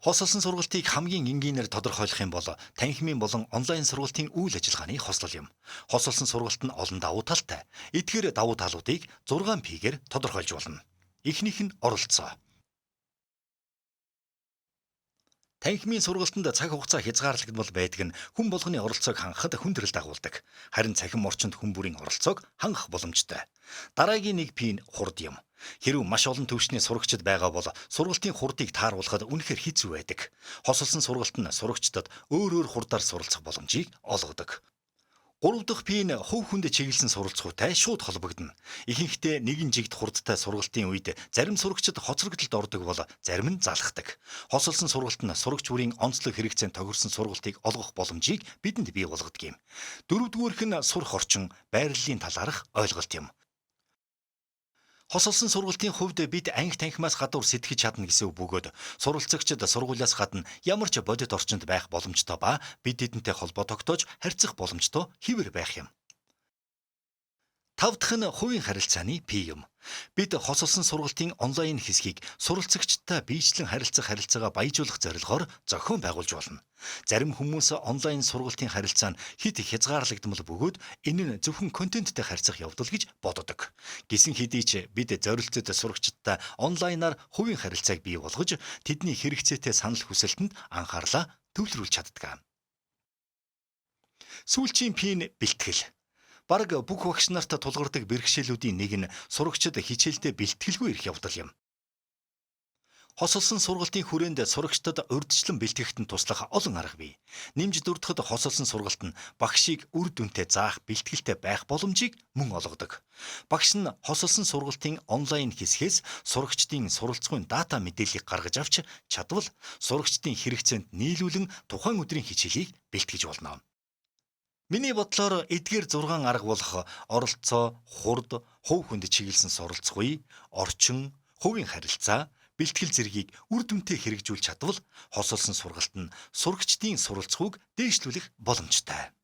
Хосолсон сургалтыг хамгийн энгийнээр тодорхойлох юм бол танхимын болон онлайн сургалтын үйл ажиллагааны хослол юм. Хосолсон сургалт нь олон давуу талтай. Эдгээр давуу талуудыг 6 P-гээр тодорхойлж болно. Эхнийх нь оролцоо. Танхимын сургалтанд цаг хугацаа хязгаарлагдмал байдаг нь хүн болгоны оролцоог хангахад хүндрэл дагуулдаг. Харин цахим орчинд хүн бүрийн оролцоог хангах боломжтой. Дараагийн нэг P нь хурд юм. Хэрв маш олон түвшний сурагчид байгаа бол сургалтын хурдыг тааруулахад үнэхээр хэцүү байдаг. Хосолсон сургалт нь сурагчдад өөр өөр хурдаар суралцах боломжийг олгодог. Гурав дахь P нь хувь хүнд чиглэсэн суралцахуйтай шууд холбогдоно. Ихэнхдээ нэгэн жигд хурдтай сургалтын үед зарим сурагчид хоцрогдолд ордог бол зарим нь залхдаг. Хосолсон сургалт нь сурагч бүрийн онцлог хэрэгцээнд тохирсон сургалтыг олгох боломжийг бидэнд бий болгодог юм. Дөрөвдүгээрх нь сурах орчин, байрлалын талаарх ойлголт юм. Хосолсон сургалтын хувьд бид анги танхимаас гадуур сэтгэж чадна гэсэн үг бөгөөд суралцагчид сургуулиас гадна ямар ч бодит орчинд байх боломжтой ба бид тэдэнтэй холбоо тогтоож харьцах боломжтой хэвээр байх юм. Тав дахь нь хувийн харилцааны P юм. Бид хосолсон сургалтын онлайн хэсгийг суралцагчдтай биечлэн харилцах харилцаагаа баяжуулах зорилгоор зохион байгуулж болно. Зарим хүмүүс онлайн сургалтын харилцаа нь хэт хязгаарлагдмал бөгөөд энэ нь зөвхөн контенттэй харьцах явдал гэж боддог. Гэсэн хэдий ч бид зорилттой сурагчдтай онлайнаар хувийн харилцааг бий болгож тэдний хэрэгцээтэй санал хүсэлтэнд анхаарлаа төвлөрүүлж чаддаг. Сүүлчийн P нь бэлтгэл. Бараг бүх багш нарт тулгардаг бэрхшээлүүдийн нэг нь сурагчид хичээлдээ бэлтгэлгүй ирэх явдал юм. Хосолсон сургалтын хүрээнд сурагчдад урьдчилан бэлтгэхэд нь туслах олон арга бий. Нэмж дурдахад хосолсон сургалт нь багшийг үр дүнтэй заах бэлтгэлтэй байх боломжийг мөн олгодог. Багш нь хосолсон сургалтын онлайн хэсгээс сурагчдын суралцахын дата мэдээллийг гаргаж авч чадвал сурагчдын хэрэгцээнд нийлүүлэн тухайн өдрийн хичээлийг бэлтгэж болно. Миний бодлоор эдгээр 6 арга болох оролцоо, хурд, хувь хүнд чиглэсэн суралцах, орчин, хувийн харилцаа, бэлтгэл зэргийг үр дүнтэй хэрэгжүүлж чадвал хосолсон сургалт нь сурагчдын суралцахыг дээшлүүлэх боломжтой.